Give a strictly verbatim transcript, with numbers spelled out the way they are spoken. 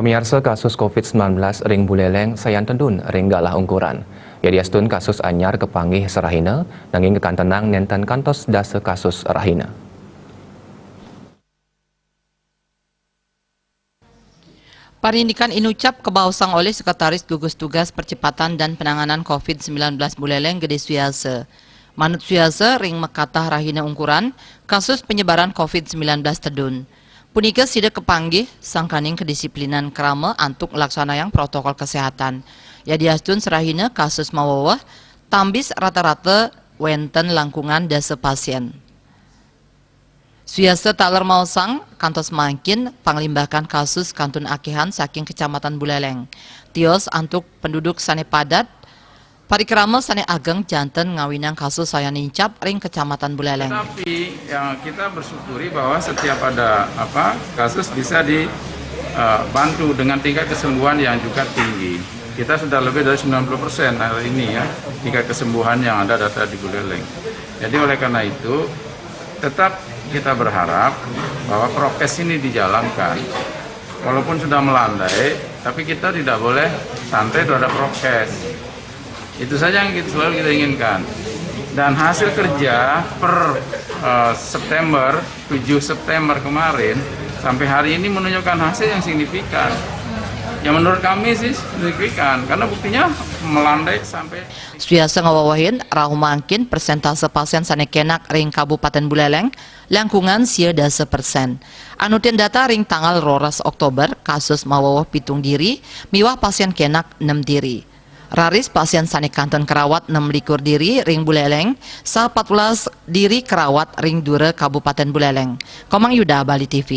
Miarsa, kasus covid sembilan belas ring Buleleng sayan tedun ring galah ungkuran. Yadiastun kasus anyar kapanggih sarahina, nanging kakantenang nenten kantos dasa kasus rahina. Parindikan inucap kabaosang olih Sekretaris Gugus Tugas Percepatan dan Penanganan covid sembilan belas Buleleng Gede Suyasa. Manut Suyasa, ring makatah rahina ungkuran, kasus penyebaran covid sembilan belas tedun. Punika sida kapanggih sangkaning kedisiplinan krama antuk nglaksanayang protokol kesehatan. Yadiastun sarahina kasus maweweh, tambis rata-rata wenten langkungan dasa pasien. Suyasa taler maosang, kantos mangkin panglimbakan kasus kantun akehan saking Kecamatan Buleleng. Tios antuk penduduk sane padat, parikrama sane ageng janten ngawinang kasus sayan nincap ring Kecamatan Buleleng. Tetapi yang kita bersyukuri bahwa setiap ada apa kasus bisa di eh, bantu dengan tingkat kesembuhan yang juga tinggi. Kita sudah lebih dari sembilan puluh persen hari ini ya, tingkat kesembuhan yang ada data di Buleleng. Jadi oleh karena itu, tetap kita berharap bahwa prokes ini dijalankan. Walaupun sudah melandai, tapi kita tidak boleh santai terhadap prokes. Itu saja yang kita, selalu kita inginkan. Dan hasil kerja per eh, September, tujuh September kemarin, sampai hari ini menunjukkan hasil yang signifikan. Yang menurut kami sih signifikan, karena buktinya melandai sampai Suyasa ngawewehin, rauh mangkin persentase pasien sane kenak ring Kabupaten Buleleng langkungan sia dasa persen. Anutin data ring tanggal roras Oktober, kasus maweweh pitung diri, miwah pasien kenak nem diri. Raris pasien sane kantun karawat nem likur diri ring Buleleng, sapat welas diri karawat ring dura Kabupaten Buleleng. Komang Yuda, Bali T V.